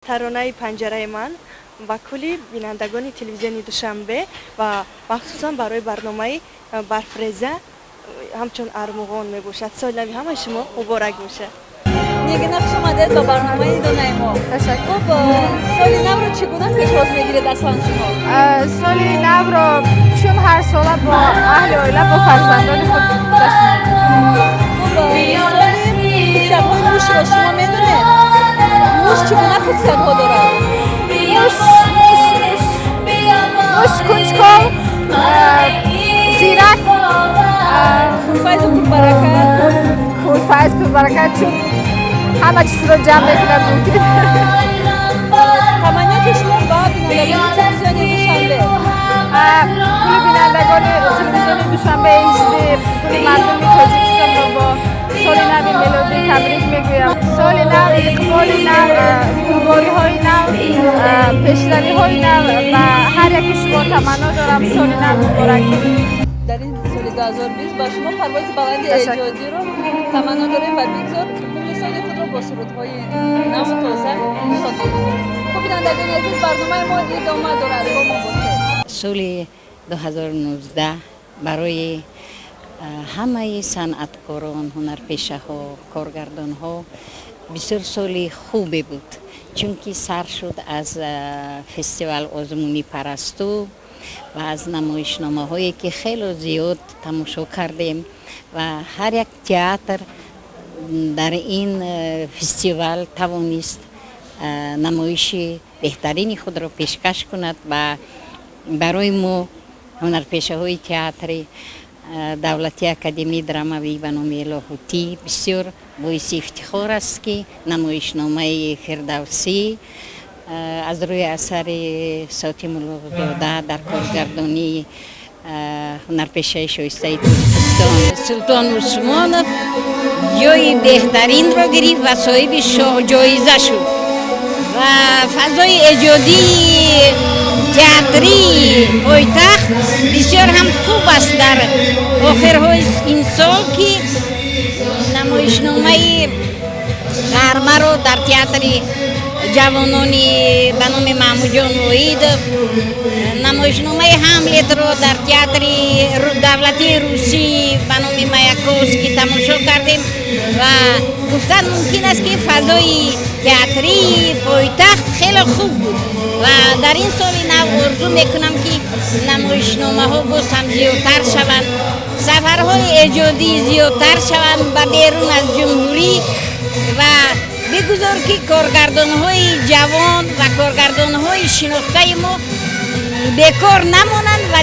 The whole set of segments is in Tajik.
Таронаи «Панҷараи ман» ба кулли бинандагони телевизиони Душанбе ва махсусан барои барномаи «Барфреза» ҳамчун армуғон мебошад. Соли нави ҳамаи шумо муборак бошад. Нигина, хуш омадед ба барномаи «Донаи мо». Ташаккур. Хуб, соли навро чӣ гуна пешвоз мегиред аслан шумо? Соли навро чун ҳар сола бо аҳли оила, бо фарзандони худ ҷашн. Хуб, соли хусусиятҳои мушро шумо медонед? Муш чӣ гуна хусусиятҳо дорад? Муш кунҷков, зирак. Пурфайзу пурбаракат. Пурфайз, пурбаракат, чун ҳама чизро ҷамъ мекунад мумкин. Таманниёти шумо ба бинандагони телевизиони Душанбе? Кулли бинандагони телевизиони Душанбе HD, кулли мардуми Тоҷикистонро бо соли нави мелодӣ табрик мегӯям. Соли нав, иқболи нав, бурдбориҳои нав, пешравиҳои нав ба ҳар яки шумо таманно дорам. Соли нав муборак. Дар ин соли 2020 ба шумо парвози баланди Ташаккур. эҷодиро таманно дорем ва бигзор мухлисони худро бо сурудҳои наву тоза шод бикунед. Хуб, бинандагони азиз, барномаи мо идома дорад, бо мо бошед. Соли 2019 барои ҳамаи санъаткорон, ҳунарпешаҳо, коргардонҳо бисёр соли хубе буд, чунки сар шуд аз фестивал озмуни «Парасту» ва аз намоишномаҳое, ки хело зиёд тамошо кардем, ва ҳар як театр дар ин фестивал тавонист намоиши беҳтарини худро пешкаш кунад. Ва барои мо, ҳунарпешаҳои театри давлатии академияи драмавӣ ба номи Лоҳутӣ, бисёр боиси ифтихор аст, ки намоишномаи «Фирдавсӣ» аз рӯи асари Сотим Улуғзода дар коргардонии ҳунарпешаи шоистаи Тоҷикистон Султон Усмонов ҷои беҳтаринро гирифт ва соҳиби шоҳҷоиза шуд ва фазои эҷодии театрии пойтахт бисёр ҳам хуб аст. Дар охирҳои ин сол, ки намоишномаи «Ғармаро» дар театри ҷавонони ба номи Маҳмудҷон Воҳидов, намоишномаи «Ҳамлетро» дар театри давлатии русӣ ба номи Маяковский тамошо кардем ва гуфтан мумкин аст, ки фазои театрии пойтахт хеле хуб буд. Ва дар ин соли нав орзу мекунам, ки намоишномаҳо боз ҳам зиёдтар шаванд, сафарҳои эҷодӣ зиёдтар шаванд ба берун аз ҷумҳурӣ ва бигузор, ки коргардонҳои ҷавон ва коргардонҳои шинохтаи мо бекор намонанд ва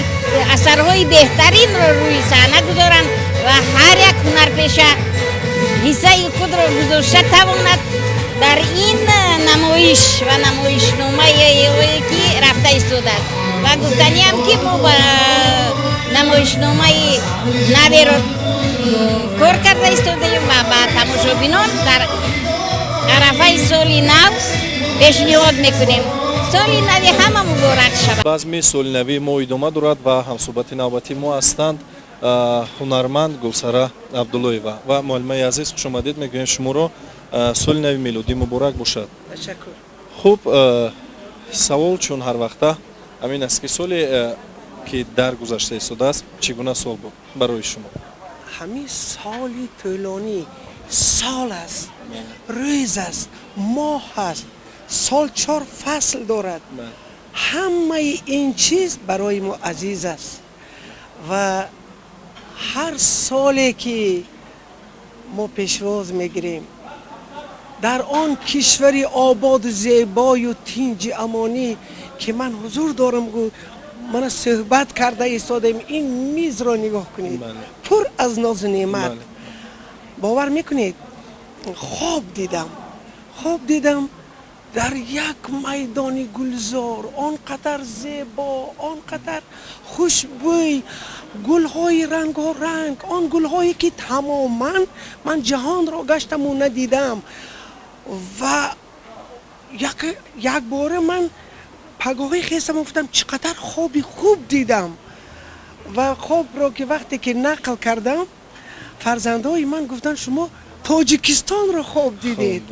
асарҳои беҳтаринро рӯи саҳна гузоранд ва ҳар як ҳунарпеша ҳиссаи худро гузошта тавонад дар ин намоиш ва намоишномае, ки рафта истодааст. Ва гуфтаниам, ки мо ба намоишномаи наверо кор карда истодаем ва ба тамошобинон дар арафаи соли нав пешниҳод мекунем. Соли нави ҳама муборак шавад. Базми соли нави мо идома дорад ва ҳамсӯҳбати навбатии мо ҳастанд ҳунарманд Гулсара Абдуллоева. Ва муаллимаи азиз, хушомадед мегӯем шуморо. Соли нави мелодӣ муборак бошад. Ташаккур. Хуб, савол чун ҳар вақта ҳамин аст, ки соли, ки дар гузашта истодааст, чӣ гуна сол буд барои шумо? Ҳамин соли тӯлонӣ, сол аст, рӯз аст, моҳ аст, сол чор фасл дорад. Ҳамаи ин чиз барои мо азиз аст ва ҳар соле, ки мо пешвоз мегирем дар он кишвари ободу зебою тинҷи амонӣ, ки ман ҳузур дорам, мана суҳбат карда истодаем, ин мизро нигоҳ кунед, пур аз нозу неъмат. Бовар мекунед, хоб дидам, хоб дидам дар як майдони гулзор, он қадар зебо, он қадар хушбӯй, гулҳои рангоранг, он гулҳое, ки тамоман ман ҷаҳонро гаштаму надидам. Ва якбора ман пагоҳӣ хестам, гуфтам, чӣ қадар хоби хуб дидам. Ва хобро ки вақте ки нақл кардам, фарзандҳои ман гуфтанд, шумо Тоҷикистонро хоб дидед,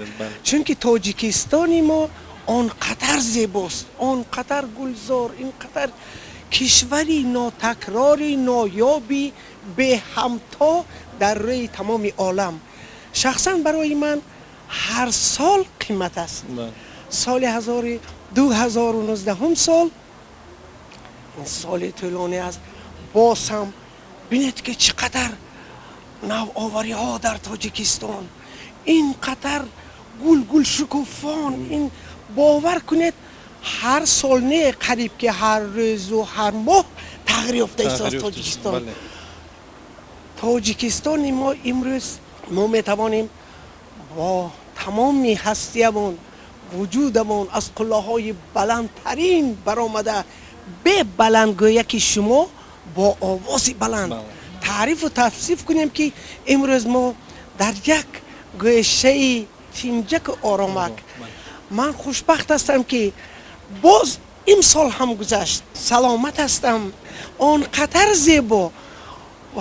чунки Тоҷикистони мо Он қадар зебост, он қадар гулзор, ин қадар кишвари нотакрори, ноёби, беҳамто дар рӯи тамоми олам. Шахсан барои ман ҳар сол қимат аст. Соли 2019 сол, ин соли тӯлонӣ аст. Боз ҳам бинед, ки чӣ қадар навовариҳо дар Тоҷикистон, ин қадар гул гул шукуфон. Ин бовар кунед, ҳар сол не, қариб ки ҳар рӯзу ҳар моҳ тағйир ёфта истодааст Тоҷикистон. Тоҷикистони мо имрӯз мо метавонем бо тамоми ҳастиямон, вуҷудамон аз қуллаҳои баландтарин баромада, бе баландгӯяки шумо, бо овози баланд таърифу тавсиф кунем, ки имрӯз мо дар як гӯшаи тинҷаку оромак. Ман хушбахт ҳастам, ки боз имсол ҳам гузашт, саломат ҳастам. Он қадар зебо,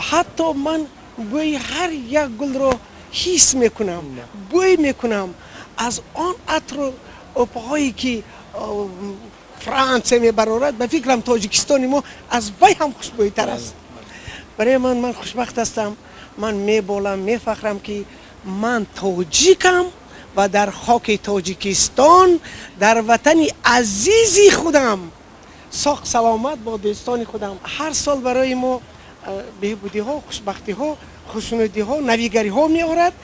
ҳатто ман бӯи ҳар як гулро ҳис мекунам, бӯй мекунам. Аз он атру упҳое ки Франсия мебарорад, ба фикрам, Тоҷикистони мо аз вай ҳам хушбӯйтар аст. Барои ман, ман хушбахт ҳастам, ман меболам, мефахрам, ки ман тоҷикам ва дар хоки Тоҷикистон, дар ватани азизи худам, соғ саломат бо дӯстони худам. Ҳар сол барои мо беҳбудиҳо, хушбахтиҳо, хушнудиҳо, навигариҳо меорад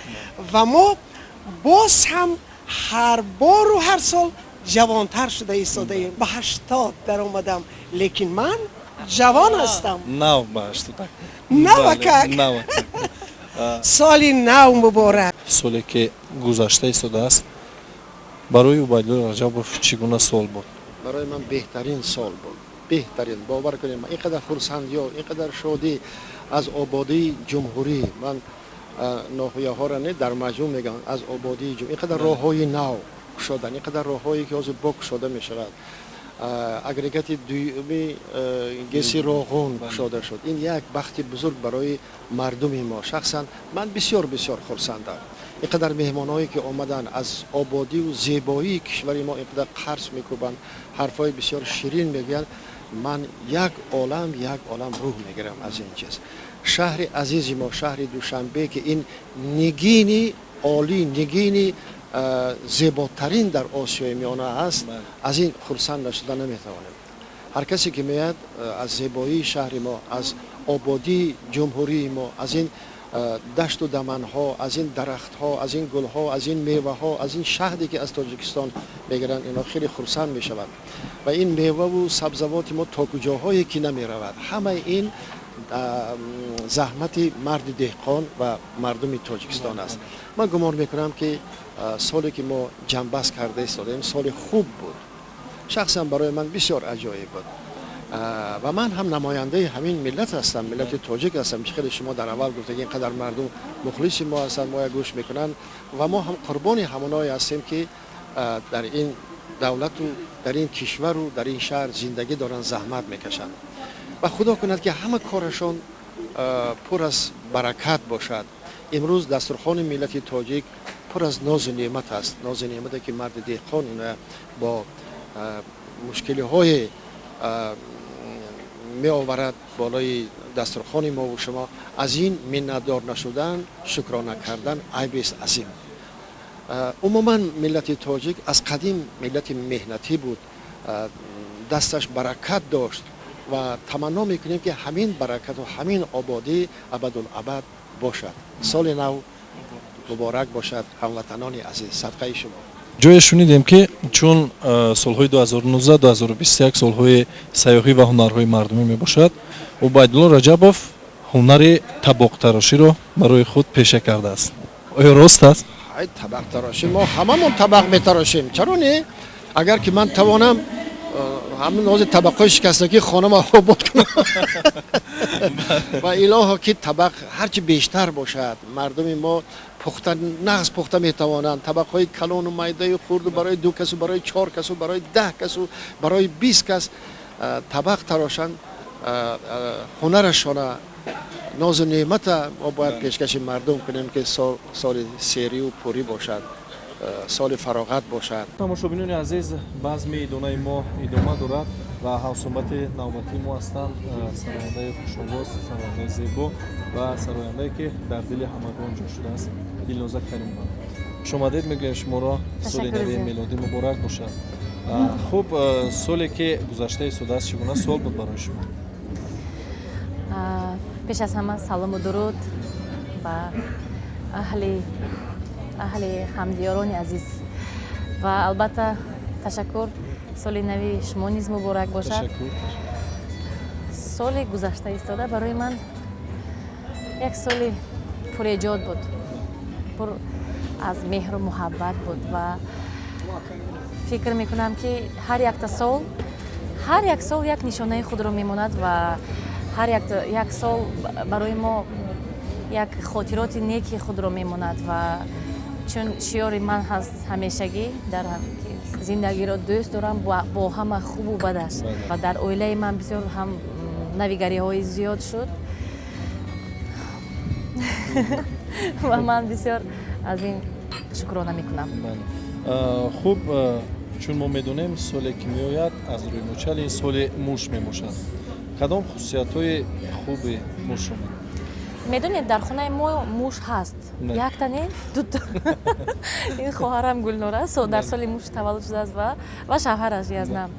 ва мо боз ҳам ҳар бору ҳар сол ҷавонтар шуда истодаем. Ба 80 даромадам, лекин ман ҷавон ҳастам. Нав ба 80. Навакак. Соли нав муборак! Соле ки гузашта истодааст, барои Убайдулло Раҷабов чӣ гуна сол буд? Барои ман беҳтарин сол буд, беҳтарин. Бовар кунед, ин қадар хурсандиё, ин қадар шодӣ аз ободии ҷумҳурӣ, ман ноҳияҳоро не, дар маҷмӯъ мегӯям, аз ободии ин қадар роҳҳои нав кушодан, ин қадар роҳҳое ки ҳозир бо кушода мешавад, агрегати дуюми ГЭСи Роғун кушода шуд. Ин як бахти бузург барои мардуми мо. Шахсан ман бисёр бисёр хурсандам. Ин қадар меҳмонҳое ки омаданд, аз ободиву зебоии кишвари мо ин қадар қарс мекӯбанд, ҳарфҳои бисёр ширин мегӯянд, ман як олам, як олам рӯҳ мегирам аз ин чиз. Шаҳри азизи мо, шаҳри Душанбе, ки ин нигини олӣ, нигини зеботарин дар Осиёи Миёна аст, аз ин хурсанд нашуда наметавонем. Ҳар касе ки меояд, аз зебоии шаҳри мо, аз ободии ҷумҳурии мо, аз ин дашту даманҳо, аз ин дарахтҳо, аз ин гулҳо, аз ин меваҳо, аз ин шаҳде ки аз Тоҷикистон мегиранд, инҳо хеле хурсанд мешаванд. Ва ин меваву сабзавоти мо то куҷоҳое ки намеравад, ҳамаи ин заҳмати марди деҳқон ва мардуми Тоҷикистон аст. Ман гумон мекунам, ки соле ки мо ҷамъбаст карда истодаем, соли хуб буд. Шахсан барои ман бисёр аҷоиб буд ва ман ҳам намояндаи ҳамин миллат ҳастам, миллати тоҷик ҳастам. Чӣ хеле шумо дар аввал гуфтед, ин қадар мардум мухлиси мо ҳастанд, моя гӯш мекунанд ва мо ҳам қурбони ҳамоное ҳастем, ки дар ин давлату дар ин кишвару дар ин шаҳр зиндагӣ доранд, заҳмат мекашанд. Ва Худо кунад, ки ҳама корашон пур аз баракат бошад. Имрӯз дастурхони миллати тоҷик пур аз нозу неъмат аст, нозу неъмате ки марди деҳқон ина бо мушкилиҳое меоварад болои дастурхони мову шумо. Аз ин миннатдор нашудан, шукрона кардан айбест азим. Умуман миллати тоҷик аз қадим миллати меҳнатӣ буд, дасташ баракат дошт ва таманно мекунем, ки ҳамин баракату ҳамин ободӣ абадулабад бошад. Соли нав муборак бошад, ҳамватанони азиз, садқаи шумо. Ҷое шунидем, ки чун солҳои 2019-2021 солҳои сайёҳӣ ва ҳунарҳои мардумӣ мебошад, Убайдулло Раҷабов ҳунари табоқтароширо барои худ пеша кардааст. Оё рост аст? Ай, табақтарошӣ, мо ҳамамон табақ метарошем, чаро не? Агар ки ман тавонам, ҳамин ҳозир табақҳои шикастагии хонама обод кунам. Ва илоҳо, ки табақ ҳарчи бештар бошад. Мардуми мо пухта, нағз пухта метавонанд, табақҳои калону майдаю хурду, барои ду касу, барои чор касу, барои 10 касу, барои 20 кас табақ тарошанд. Ҳунарашона, нозу неъмата мо бояд пешкаши мардум кунем, ки соли серию пурӣ бошад. Соли фароғат бошад. Тамошобинони азиз, базми идонаи мо идома дорад ва ҳамсӯҳбати навбатии мо ҳастанд сарояндаи хушовоз, сарояндаи зебо ва сарояндае, ки дар дили ҳамагон ҷо шудааст, Дилноза Каримова. Хушомадед мегӯем шуморо, соли нави мелодӣ муборак бошад. Хуб, соле ки гузашта истодааст, чӣ гуна сол буд барои шумо? Пеш аз ҳама салому дуруд ба аҳли ҳамдиёрони азиз ва албатта ташаккур. Соли нави шумо низ муборак бошад. Соли гузашта истода барои ман як соли пуреҷод буд, пур аз меҳру муҳаббат буд ва фикр мекунам, ки ҳар якта сол, ҳар як сол як нишонаи худро мемонад ва ҳар як сол барои мо як хотироти неки худро мемонад. Ва чун шиёри ман ҳаст ҳамешагӣ дар зиндагиро дӯст дорам бо ҳама хубу бадаш. Ва дар оилаи ман бисёр ҳам навигариҳои зиёд шуд ва ман бисёр аз ин шукрона мекунам. Хуб, чун мо медонем, соле ки меояд, аз рӯи мӯчали соли муш мебошад. Кадом хусусиятҳои хуби мушро медонед? Дар хонаи мо муш ҳаст, якта не, дута. Ин хоҳарам Гулнора дар соли муш таваллуд шудааст ва шавҳараш Язнам.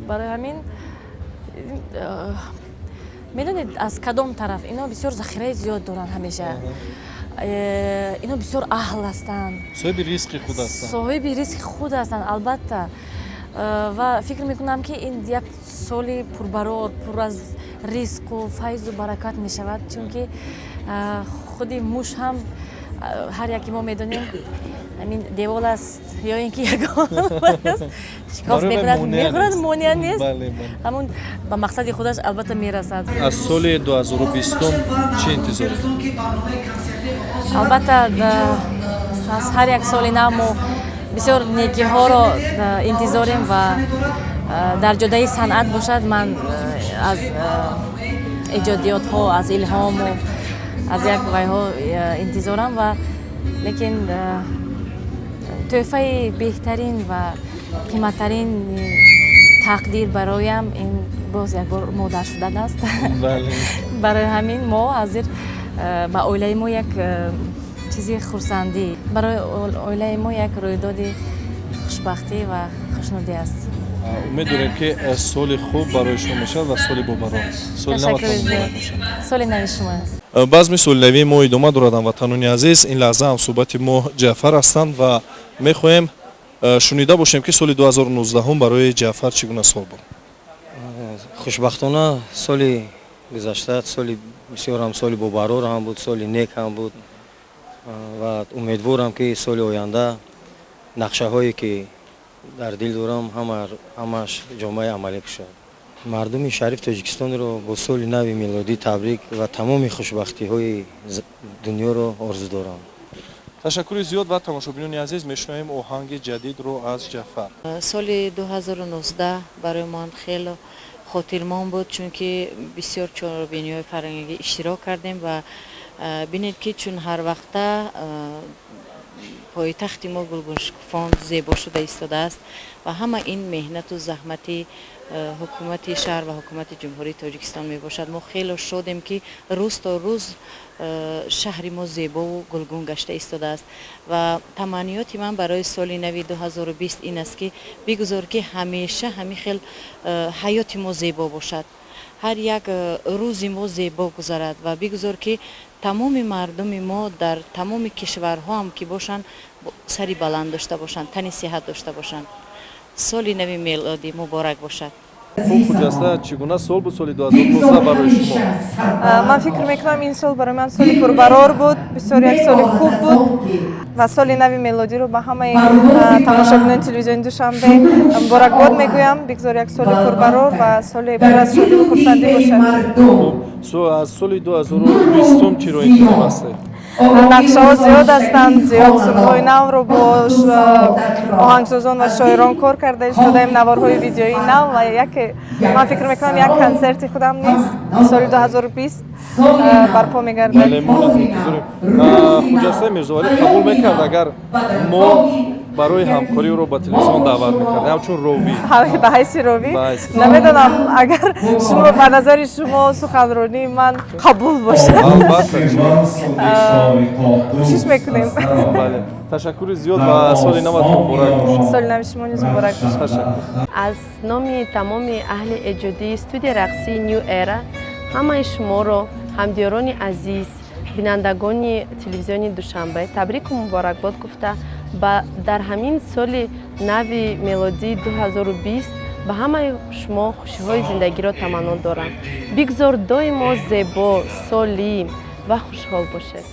Барои ҳамин, медонед, аз кадом тараф ино бисёр захираи зиёд доранд, ҳамеша ино бисёр аҳл ҳастанд. Соҳиби ризқи худ ҳастанд. Соҳиби ризқи худ ҳастанд, албатта. Ва фикр мекунам, ки ин як соли пурбарор, пур аз ризқу файзу баракат мешавад, чунки худи муш ҳам, ҳар яке мо медонем, ҳамин девол аст ё ин ки ягон шикоф мекунад, мехӯрад, монеа нест, ҳамун ба мақсади худаш албатта мерасад. Аз соли 2020-ум чӣ интизоред? Албатта, аз ҳар як соли нав мо бисёр некиҳоро интизорем ва дар ҷодаи санъат бошад, ман аз эҷодиётҳо, аз илҳому аз як вайҳо интизорам. Ва лекин тӯҳфаи беҳтарин ва қиматтарин тақдир бароям ин боз якбор модар шудан аст. Барои ҳамин мо ҳозир ба оилаи мо як чизи хурсандӣ, барои оилаи мо як рӯйдоди хушбахтӣ ва хушнудӣ аст. Умед дорем, ки соли хуб барои шумо мешавад ва соли бобарор. Соли наватон муборак бошад. Соли нави шумо аст. Базми солинавии мо идома дорад. Ҳамватанони азиз, ин лаҳза ҳамсӯҳбати мо Ҷаъфар ҳастанд ва мехоҳем шунида бошем, ки соли 2019 барои Ҷаъфар чӣ гуна сол буд. Хушбахтона, соли гузашта соли бисёрам соли бобарор ҳам буд, соли нек ҳам буд ва умедворам, ки соли оянда нақшаҳое, ки дар дил дорам, ҳамааш ҷомаи амалӣ кушад. Мардуми шариф Тоҷикистонро бо соли нави мелодӣ табрик ва тамоми хушбахтиҳои дунёро орзу дорам. Ташаккури зиёд ва, тамошобинони азиз, мешунавем оҳанги ҷадидро аз Ҷаъфар. Соли 2019 барои ман хеле хотирмон буд, чунки бисёр чорабиниҳои фарҳангӣ иштирок кардем. Ва бинед, ки чун ҳар вақта пойтахти мо гулгуншукуфон, зебо шуда истодааст ва ҳама ин меҳнату заҳмати ҳукумати шаҳр ва ҳукумати Ҷумҳурии Тоҷикистон мебошад. Мо хеле шодем, ки рӯз то рӯз шаҳри мо зебову гулгун гашта истодааст. Ва таманниёти ман барои соли нави 2020 ин аст, ки бигузор, ки ҳамеша ҳамин хел ҳаёти мо зебо бошад, ҳар як рӯзи мо зебо гузарад ва бигузор, ки тамоми мардуми мо дар тамоми кишварҳо ҳам ки бошанд, сари баланд дошта бошанд, тани сиҳат дошта бошанд. Соли нави мелодӣ муборак бошад. Хуб, Хуҷаста, чӣ гуна сол буд соли 2019 барои шумо? Ман фикр мекунам, ин сол барои ман соли пурбарор буд, бисёр як соли хуб буд ва соли нави мелодиро ба ҳамаи тамошобинони телевизиони Душанбе муборакбод мегӯям. Бигзор як соли пурбарор ва соли пур аз шодиву хурсандӣ бошад. Аз соли 2020 чиро интизор ҳастед? Нақшаҳо зиёд ҳастанд, зиёд сурудҳои навро бо оҳангсозон ва шоирон кор карда истодаем, наворҳои видеоии нав ва яке, ман фикр мекунам, як консерти худам низ соли 2020 барпо мегардад. Бале, мо низ интизорем. Хуҷастаи Мирзовалӣ қабул мекард, агар мо барои ҳамкорӣ ӯро ба телевизион даъват мекардем, ҳамчун ровӣ? Ба ҳайси ровӣ? Намедонам, агар шумо ба назари шумо суханронии ман қабул бошад. Албатта. Кӯшиш мекунем. Бале, ташаккури зиёд ва соли наватон муборак бошад. Соли нави шумо низ муборак бошад. Ташаккур. Аз номи тамоми аҳли эҷодии студияи рақсии New Era ҳамаи шуморо, ҳамдиёрони азиз, бинандагони телевизиони Душанбе, табрику муборакбод гуфта, ба дар ҳамин соли нави мелодии 2020 ба ҳамаи шумо хушиҳои зиндагиро таманно дорам. Бигзор доимо зебо, солим ва хушҳол бошед.